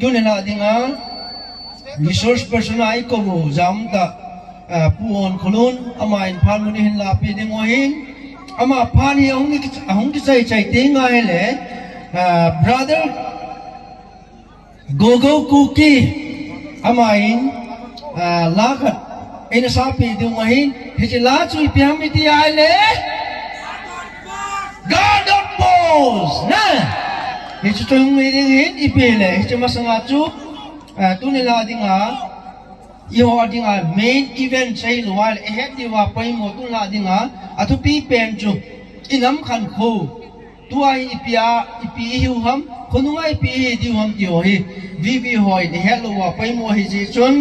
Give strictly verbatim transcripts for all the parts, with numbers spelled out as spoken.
Tuni la dinga resource person a i kou u jam ta, ah, Pu Hon Khulun, ama in phan mun i hin lapi ding u ahin. Ama phan hi ahung ki, ahung kichai chai ti ngai le, ah, brother Gogo Kuki, ama in, ah, la khat eina sapi ding u ahin. Hiche la chu ipi ham iti ahile, God of Boss, na? Hichu chung mi ding hin ipi le, hichu masanga chu, ah, tuni la dinga, eiho dinga main event sei lou a le, ihet diu a poimo tuni la dinga, athupi pen chu, i nam khankho, tua hi ipi a, ipi ihiu ham, khonunga ipi ihi diu ham ti ho hi, V V ho in ihet lou a poimo ahi jeh chun,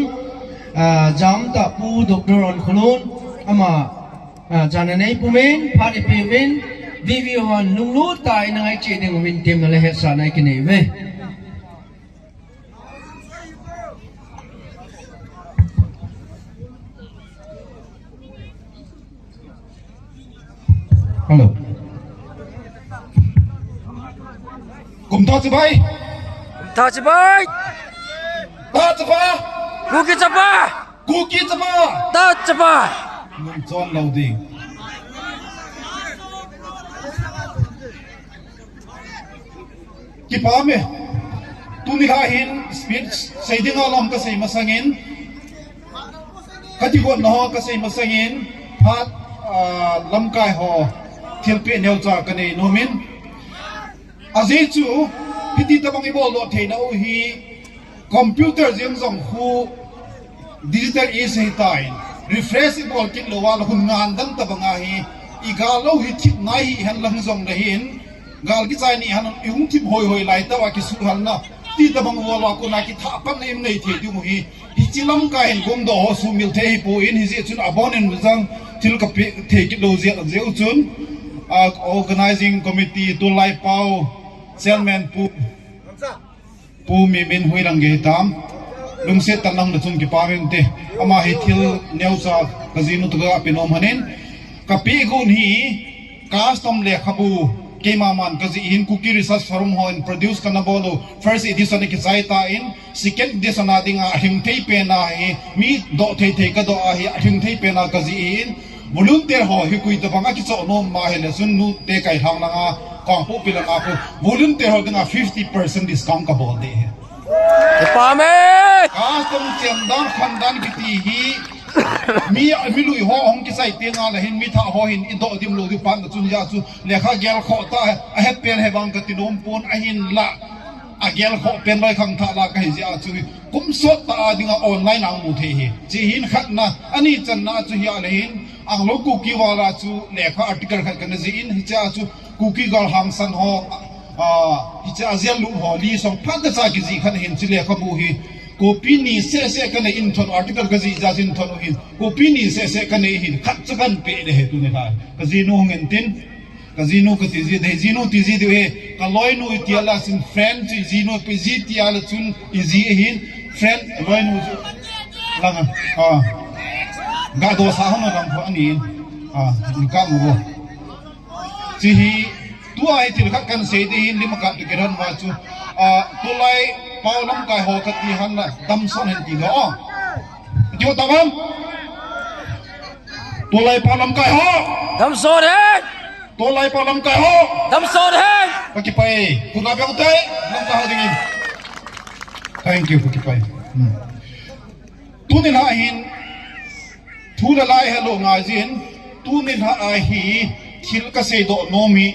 ah, jam ta Pu Doctor Hon Khulun, ama Ah, jana nei pumin, phat ipi uvin, V V hon lunglut tah in angai cheh ding uvin temna le hetsahna i kinei uve. Hello. Kum tha chibai. Kum tha chibai. Tha chibai. Kuki chapa. Kuki chapa. Tha chapa. Nung chon lou ding. Kipa me. Tuni la hin speech sei ding a lam ka sei masangin. Ka ti gon na ho ka sei masangin. Phat, ah, lamkai ho. Thilpeh neocha ka nei nomin. Ajeh chu, hiti tabang i bol doh theina u hi, computer jeng jong khu digital age ahi tan, refresh i bol kit lou a le hun ngan dang tabang ahi, i gal lou hi thip nai hi hen lang jong le hin, gal kichai ni hen i hung thip hoi hoi lai tah a kisuhal na, ti tabang u a kona kithah pan na i nei thei ding u hi, Hiche lamkai hin gomdoh ho sumil thei hi poi, hijeh chun abonin jong thil ka pe thei kit lou jeh, jeh u chun, ah, organizing committee tulai pau chairman Pu, Pu Mimin Huilang gei tam. Lungset tah in lang na chun kipa min te. Ama hi thil neocha ka jinu toh ka pe nom hanin. Ka pe gun hi custom lekhabu keima man ka jih hin Kuki Research Forum hon produce kana bol u first edition a kichai tan Second edition a dinga ahing thei pen a hi, mi doh thei thei ka doh a hi, ahing thei pen a ka jih in, volunteer ho hi koi tabang a kichoh nom ma hi le chun nute kai hang langa, Kangpokpi langa khu, volunteer ho dinga fifty percent discount ka bol ding ahi. Kipa me! Custom chen dan, khan dan kiti hi, mi, mi lui ho hung kisai teng a le hin, mi thah ho hin, i doh dim lou ding pan chun ja chu, lekha gel khoh ta, ahet pen he bang ka ti nom pon, ahinla. Agel khoh pen loi khangthah la ka hi jeh a chu hi. Kum sot tah a dinga online a mu thei hi. Chi hin khatna, ani channa chu hi a le hin. Anglo Kuki vala chu lekha article khat kana jih in, hiche a chu Kuki gal hangsan ho, ah, hiche a jail lut ho li song phat ka cha kijih khat hin chi lekhabu hi. Copy ni seh seh kana in thon article ka jih ja chin thon u hin. Copy ni seh seh kana hin. Khat cha kan pe le he tuni la. Ka jinu hung en tin. Ka jinu ka ti ji, dei jinu ti ji diu he, ka loinu i ti a la chun friend chu i jinu pe ji ti a la chun i ji ahin, friend loinu chu langa, ah. Ga do sa hon lang ko ani, ah, in ka mu. Chi hi, tua hi thil khat kan sei ding hin lim a ka tu kiran ma chu, ah, tulai pau lamkai ho ka ti han la, damson hen ti lo. Ti ho tabang. Tulai pau lamkai ho. Damson hen. Tulai pau lamkai ho. Damson hen. Ka kipah e. Kuna beu te. Lamkai ho dingin. Thank you, ka kipah e. Hmm. Tuni la hin. Thu la lai hello nga jin. Tuni la a hi. Thil ka sei doh nom hi.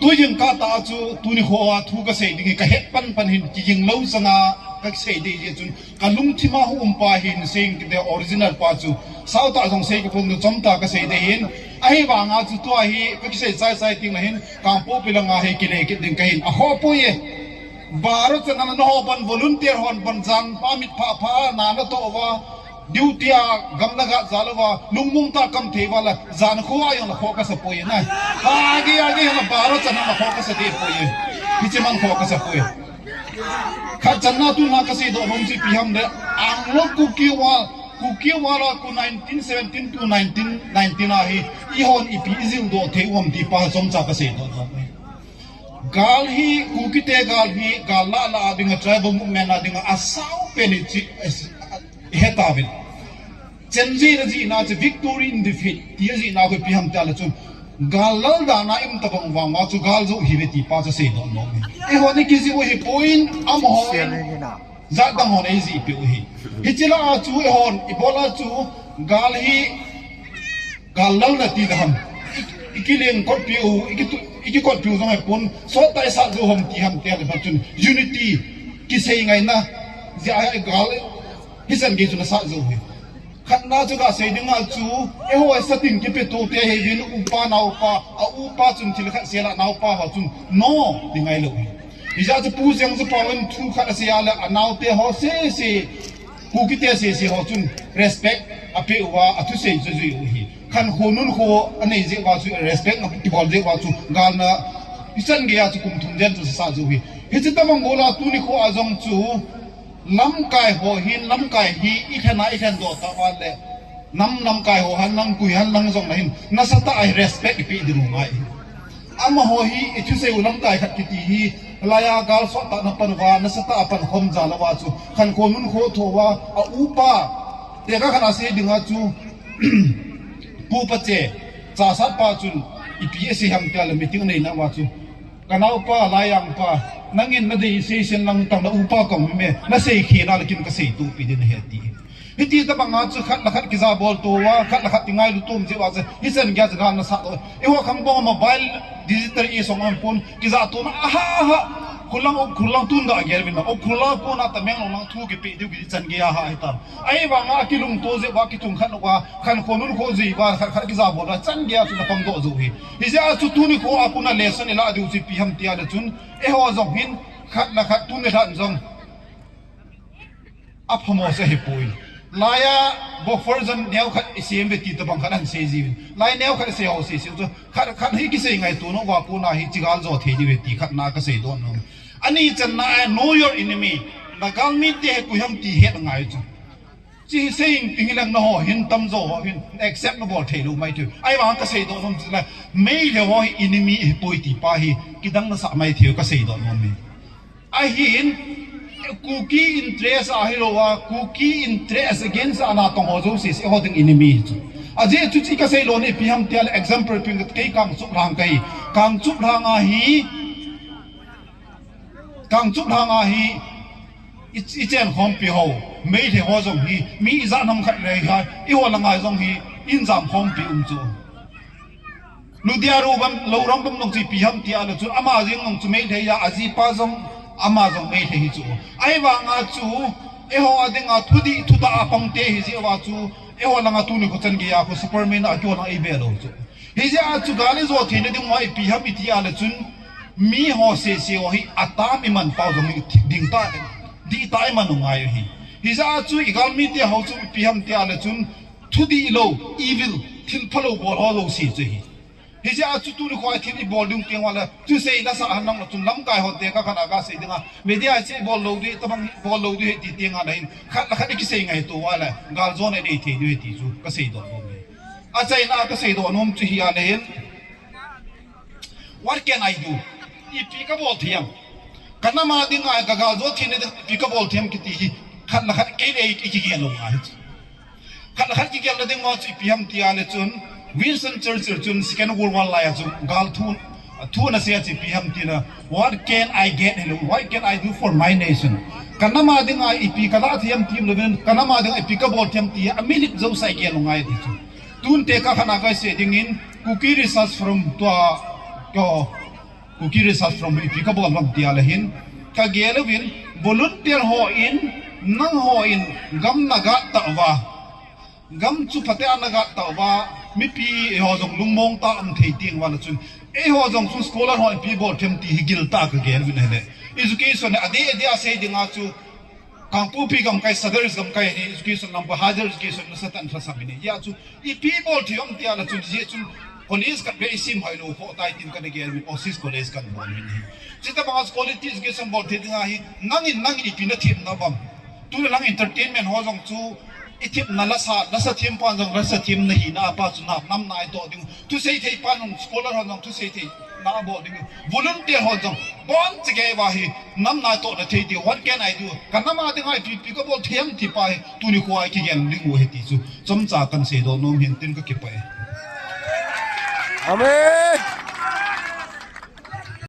Tujing ka ta chu. Tuni kho a thu ka sei ding hi. Ka het pan pan hin. Kijing lou sanga. Ka sei ding hi chun. Ka lungthim a hung um pa hin sei kit e original pa chu. Sao tah jong sei kipon nu chom tah ka sei ding hin. Ahivang a chu tua hi ka kisei chai chai ting la hin. Kangpokpi langa hi kile kit ding ka hin. A ho poi e. Baro channa na ho ban volunteer hon ban jan pa mit pha pha na na to va. Duty a gam na ga ja lo va. Lungmong tah kam thei va la. Jan kho a jong la kho ka sa poi e na. Agi agi na baro channa na kho ka sa ding poi e. Hiche man kho ka sa poi e. Khat channa tuna ka sei doh nom chu ipi ham le, Anglo Kuki War, Kuki War a khu nineteen seventeen to nineteen nineteen a hi, eihon ipi i jil doh thei u ham ti pa chomcha ka sei doh nom e. Gal hi, Kukite gal hi, gal lah lah a dinga tribal movement a dinga asao pen hi chi, eh, hetauvin. Chenjihna jihna chu victory in defeat ti a jihna khu ipi ham tia le chun, gal lal dan a i um tabang vang uva chu gal jou hi ve ti pa chu seidoh nom. Eiho ni kijih u hi point amaho in, jat dang hon eijih peh u hi. Hiche lah a chu eihon ibol a chu gal hi gal lalna ti da ham. I, i kileng kotpi u, i kitu, i kikotpi u jong ahipon, sot tah i sat jou ham ti ham tia le chun, unity, kisei ngaina, jeh a gal hichan gei chu na sat jou hi. Khatna chu kasei dinga chu, eiho satin kipeto te hi, upa naopa, a upa chun thil khat sel a naopa ho chun no ti ngai lou hi. Hijeh a chu Pu Jeng chu pa in thu khat asei a le, anaote ho sese, Kukite sese ho chun respect apeh uva, athusei chu ajui u hi. Khankho nunkho anei jeh uva chu, respect na kibol jeh uva chu, galna hichan gei a chu kum thum jen chu sat jou hi. Hiche tabang bol a tuni kho a jong chu, lamkai ho hin, lamkai hi, i lhen a i lhen doh tauva le, nam lamkai ho hen lang, koi hen lang jong na hin, nasatah a hi respect ipeh ding u ngai. Amaho hi, i thusei u lamkai khat kiti hi, laiya gal sot tah na pan uva, nasatah a pankhom jal uva chu, khankho nunkho tho uva, a upa, tekah khat a sei dinga chu, Pu Pache, Chasat pa chun, ipi asei ham tia le meeting aneina uva chu, ka naopa, Laijang pa, nangin nadei sei sen lang tang na upa kong mi me, nasei khel a le kin kaseitoh pi ding ahi ti. Hiti tabang a chu khat le khat kija bol to uva, khat le khat kingailu tom jeh uva chu, hichan gei a chu gal na sat u. Eiho khang bang mobile digital age song ahipon, kija tona, aha, aha. Khullang, Khullang tun ga gel uvin na. Khullang kona Tamenglong lang thu kipeh diu kichan gei a ha hitam. Ahivang a kilungto jeh uva kitung khat uva, khankho nunkho jui uva, khat khat kija bol uva, chan gei a chu na pangdoh jou hi. Hijeh a chu tuni kho a kona lesson ilah diu chu ipi ham tia le chun, eiho jong hin, khat le khat tuni lhan jong aphamo sa hipoi. Laiya buffer zone neo khat isem ve ti tabang khat ahin sei jiuvin. Lai neo khat isei ho sei sei chu khat khat hi kisei ngaito na uva kona hiche gal jo thei diu ve ti khatna kaseidoh nom. Ani channa a know your enemy. Na galmite hi koi ham ti het ngai chu. Hiche hi sei ing ting hilang nangho hin tamjo ho hin accept nabol thei lou mai thei. Ahivang kaseidoh nom chu la Meitei ho hi enemy hipoi ti pa hi kidang nasah mai thei u kaseidoh nom e. Ahin, Kuki interest ahilouva, Kuki interest against a natong ho jouse, se ho ding enemy chu. Ajeh chu chu kasei lou ni ipi ham tia le example pen kei Kangchup lhang kahi. Kangchup lhang ahi, Kangchup lhang ahi, i, i chenkhompi ho, Meitei ho jong hi, mi ijat ham khat le hi, eiho langa jong hi, in jamkhompi um chu. Ludia Lou bam, Lou ram bam nung chu ipi ham tia le chun, ama jeng nung chu Meitei a, ajipa jong, ama jong Meitei hi chu. Ahivanga chu, eiho a dinga thudih thutah a pang te hi jeh uva chu, eiho langa tuni kho chan gei a kho Superman a keiho lang eibe lou chu. Hijeh a chu gal ijo theina ding uva ipi ham iti a le chun, miho sese ho hi atam iman pau jong hi ding tah, dihtah iman u ngai ahi. Hijeh a chu igalmite ho chu ipi ham tia le chun, thudih lou, evil, thil phalou bol ho jouse chu ahi. Hijeh a chu tuni kho a thil ibol ding teng uva le, thusei nasa han lang le chun lamkai ho tekah khat a kasei dinga, media a chu ibol lou ding, tabang bol lou ding ahi ti teng a le hin, khat le khat ikisei ngaito uva le, gal jona inei thei diu ahi ti chu kaseidoh nom e. Achaina a kaseidoh nom chu hi a le hin, what can I do? Ipi kabol thei em? Kanam a dinga, kagal jo theina ding ipi kabol thei em kiti hi, khat le khat kei le ikigel lou ngai chu. Khat le khat kigelna ding uva chu ipi ham tia le chun, Winston Churchill chun Second World War laiya chu gal thu, thu anasei a chu ipi ham tia, what can I get, what can I do for my nation? Kanam a dinga ipi kalah thei em ti umlouvin, kanam a dinga ipi kabol thei em ti hi amilip jousea igel u ngai ti chu. Tun tekah khat a kasei dingin, Kuki Research Forum tua, tua, Kuki Research Forum ipi kabol ham tia le hin, kagel uvin, volunteer hon, nanghon, gam nagat tauva, gam chu phatea nagat tauva, mipi eiho jong lungmong tah a um thei teng uva le chun, eiho jong chu scholar hon ipi bol thei em ti hi giltah a kagel uvin ahile. Education hi adeh adeh a sei dinga chu, Kangpokpi gamkai, Sadar Hills gamkai hi education lam pa, higher education nasatah in lhasam in ahi. Hijeh a chu ipi bol thei em tia le chun, hijeh chun college khat beh isim hoilou kho tai tin kana gel uvin, Oasis College kana bol uvin ahi. Chuti banga quality education bol thei dinga hi, nangin, nangin ipi nathem nom am? Tuni lang entertainment ho jong chu, ithemna lasa, lasa them pan jong lasa them nahina pa chu nam, nam natoh ding. Thusei thei pan jong scholar hon jong thusei thei Nabol ding u. Volunteer hon jong, bon chikei va hi, nam natohna thei diu, what can I do? Ka nam a dinga ipi ipi kabol thei ham ti pa hi, tuni khoa kigen ding u ahi ti chu chomcha kahin seidoh nom hin tin kakipah e. Amen.